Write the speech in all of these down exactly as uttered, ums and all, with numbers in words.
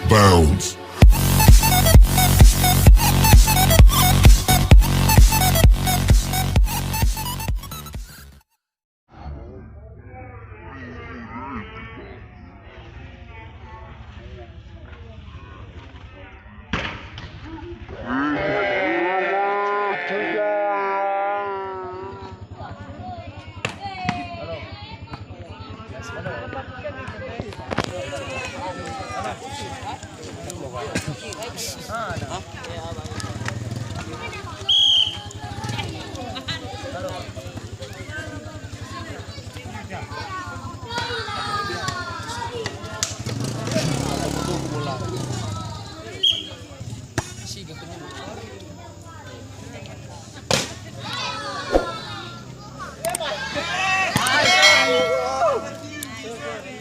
Bounce.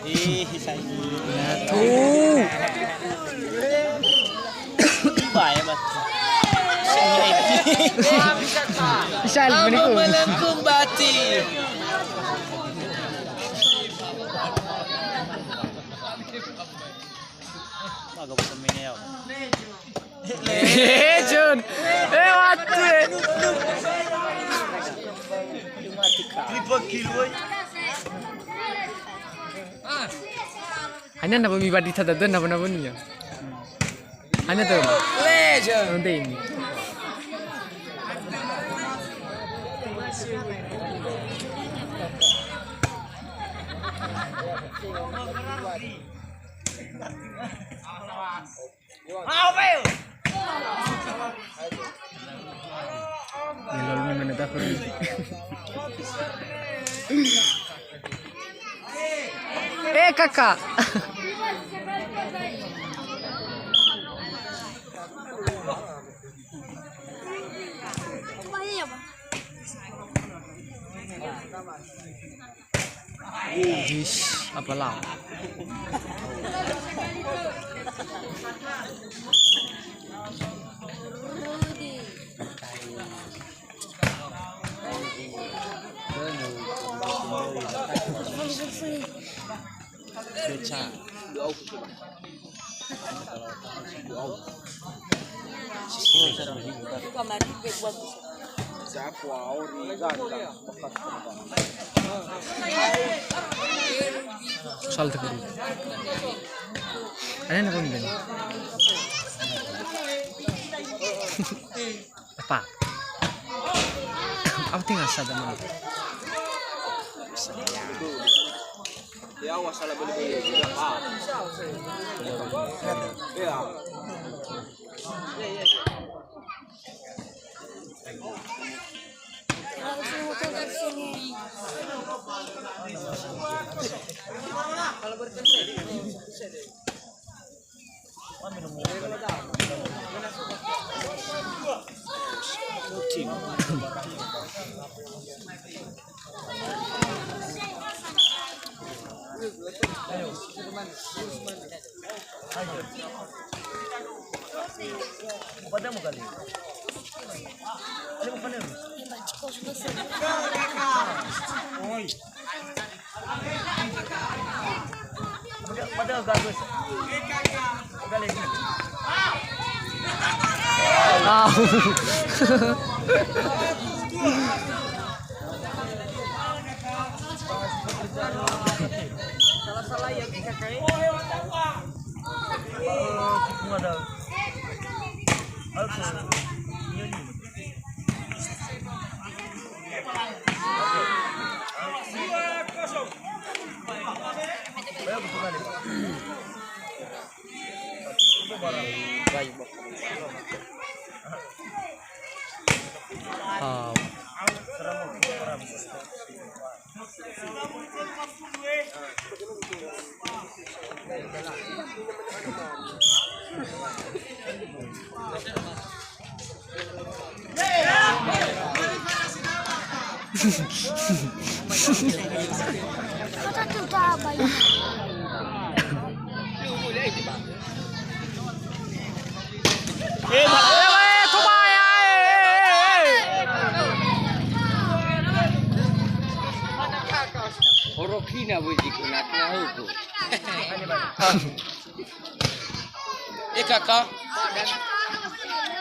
Ih, saingi. Tuh. Bae, Mat. Bisa, Abang meniku. Melengkung bati. Maka bisa mengeok. Legend. Eh, mati. Hanya napa mi badi tada dan napa-napa nia. Hanya tuh. Legend. Nanti ini. Ya, lalu mana takut. Eh, kakak. Jis, apalah. Beca. Soal terkini. Ada yang telepon. Apa? Apa tinggal sada menit? Ya, wasala beli-beli. Ah. Ya. Oi. Au. Orokina wezi kuna tena huku. E K K.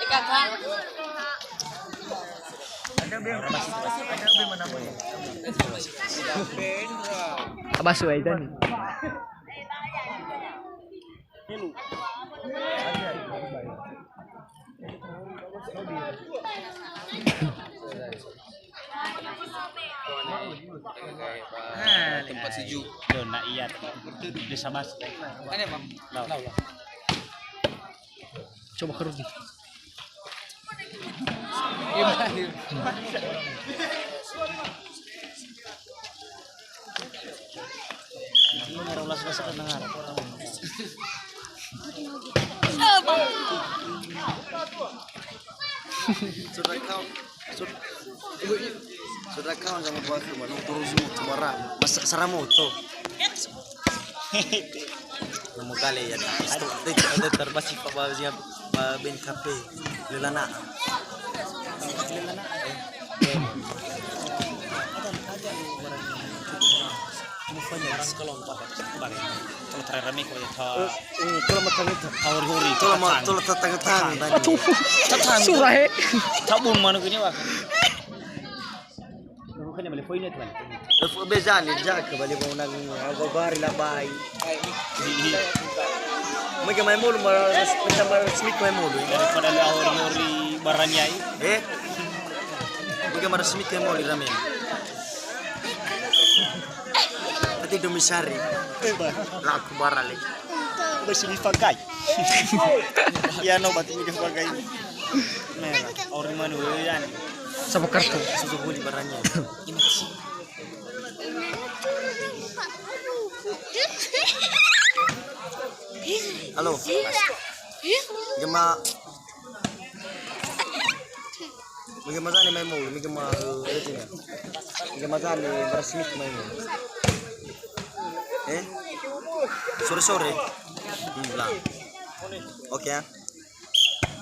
E K K. Abasu ai tadi. Tempat sejuk. Loh, nak iya. Dia sama. Mana, Bang? Lau. Coba ke Rudi. Ini orang las-las pendengar. Sudah kau, sud-, sudah kau sama buat rumah, nung turun semua, semua orang. Masak saramoto. Namo kale ya, sto-, te-, te-, terbasi pa ba, ba ben kafe, lelana. Kalau tara rame ko ya, ta-, eh, eh, kalau matang itu. Ta hori-hori, kalau ma-, tatang. Kalau tatang-tang tadi. Tatang. Surah, eh. Tabung manuk ini, Pak. Bukan yang beli poinnya, teman. Lefu bezani, jaga balik mau nang, aku bari labai. Mungkin main mulu, mara, minta mara semik main mulu. Daripada le hori-hori baraniai. Eh? Mungkin mara semik main mulu, ramen. Berarti Indomie Sari. Laku bara le. Masih dipakai. Ya, no, berarti dipakai. Nah, orang mana, ya? Sabu kartu. Susu buli baranya. Halo. Gema. Mege mazani mai mulu, mege ma, eh, mege mazani bara semik mai mulu. Eh? Sore-sore. Hmm, lah. Oke ya.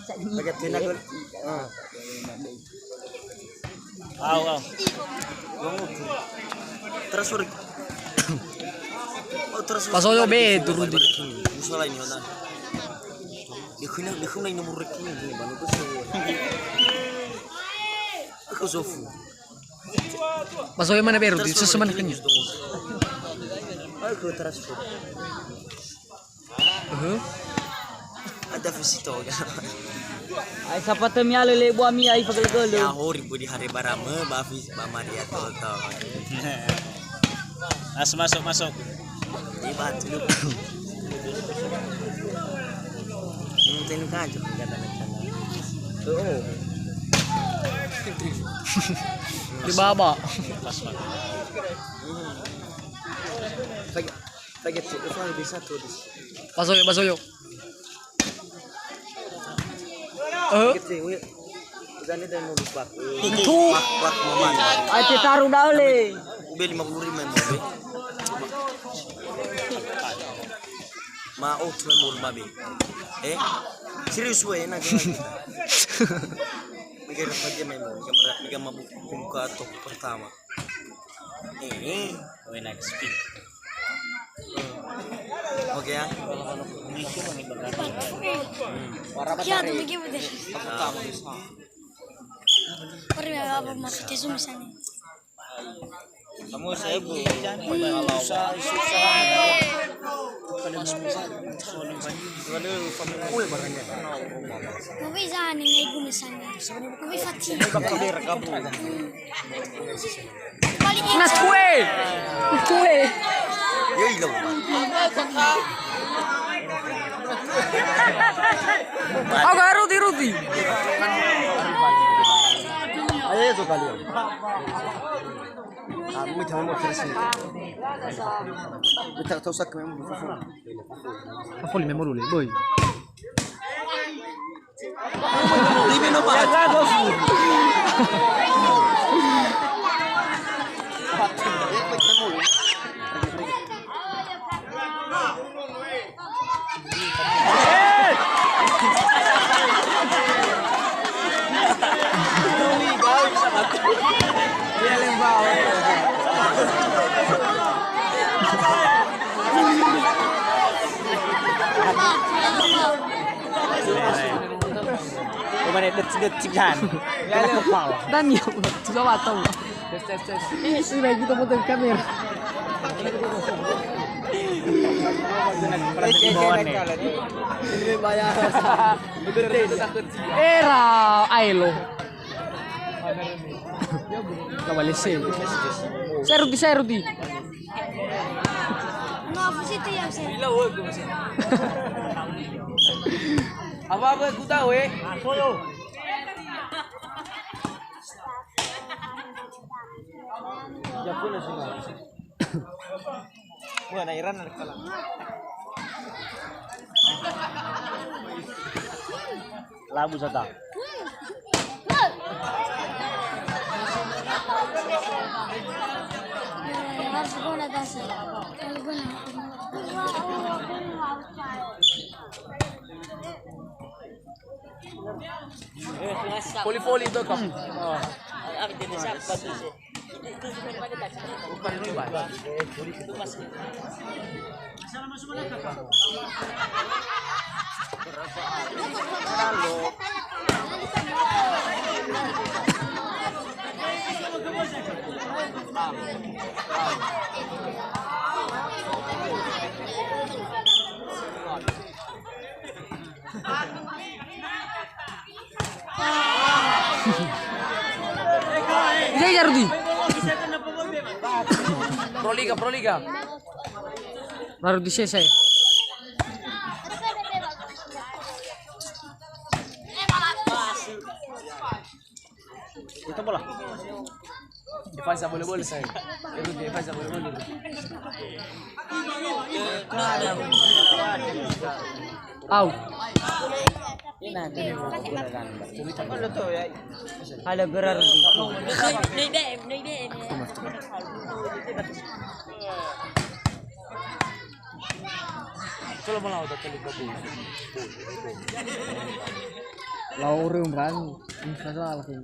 Pakai tenda ke? Ah. Au, au. Terus sore. Oh, terus. Pas oyo be, turun di. Musola ini, Honda. Dia kena, dia kena nomor rekening ini, Bang. Aku sofu. Pas oyo mana beru, di susu mana kenya? Aku transfer. Ada visito, ya. Ai, sapa tö mialö le bua mi ai fagelö-gelö. Ya, hori budi hari barame, ba Fis-, ba Maria Toto. Mas, masuk, masuk. Di batu. Hmm, tenu kancok, kata macam. Oh. Di baba. Pas, Pak. Hmm. Lagi, lagi, tuh, itu bisa tuh, di. Pas oyo, pas oyo. Eh? Gitu, wi. Udah nih, dan mau lupa. Tuh. Wah, wah, moman. Ayo, taruh dah, le. Ube lima puluh ribu, men, ube. Ma, oh, cuma mau lima, be. Eh? Serius, we, enak. Mega dapat dia main, mega mera-, mega mabuk pembuka toko pertama. Eh, we, next speed. Oke ya. Kiatu begitu deh. Pernah apa maksudnya, misalnya? Kamu saya bu. Tapi jangan ini, misalnya. Tapi Fatih. Nas kue. Nas kue. Yoi lo. Aku ruti, ruti. Ayo, itu kali. Ah, mita mau terus. Mita tau sak memang. Apa lima puluh le, boy? Mana detik-detik kan? Kena kepala. Dan ya, coba tahu. Tes, tes, tes. Ini lagi kita foto kamera. Ini bayar. Era, ayo lo. Ka balese. Saya Rudi, saya Rudi. No, apa sih itu ya, saya? Apa-apa ku tahu, eh? Ya, pun sudah. Wah, na Iran ada kalah. Labu sata. Harus guna dasar. Kalau guna. Voli-voli itu, Kak. Oh. Iya, iya, Rudi. Pro Liga, Pro Liga. Baru di C C. Itu bola. Defensa boleh-boleh saya. Itu defensa boleh-boleh. Au. Halo, gerar di. Kalau mau lawan, tak boleh. Lawan orang berani. Ini salah lagi.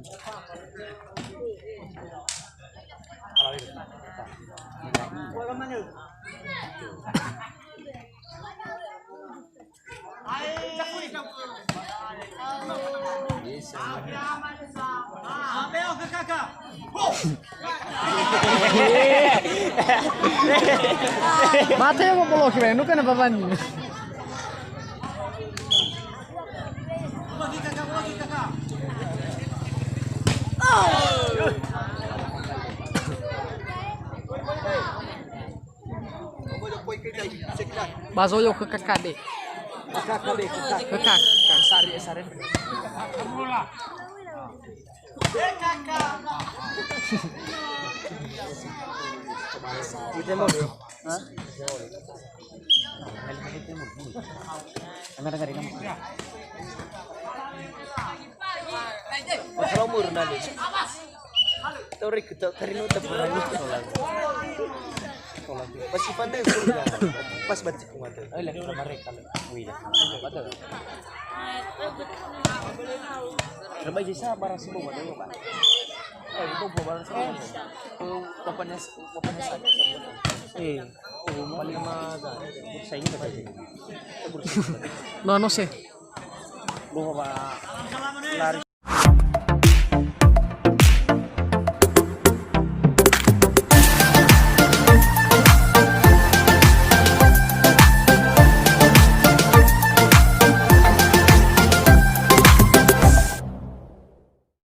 Mate mo boloki, no kana babani. Ba zoyo khö K K de. Khö K K. Sari, sari. Ite mo. Ha? Dengar, dengar, dengar. Kalau umur nanti. Tori kita, tori nu tak pernah ni. Pas Ivan deh, pas batik kuat. Oh, lagi mereka. Wih, dah. Betul. Coba aja saya barang semua, Pak. Eh, itu gua barang semua. Bapaknya, bapaknya saya. Eh, paling mah, saya ini kata dia. No, no sé. Gua, Pak, lari.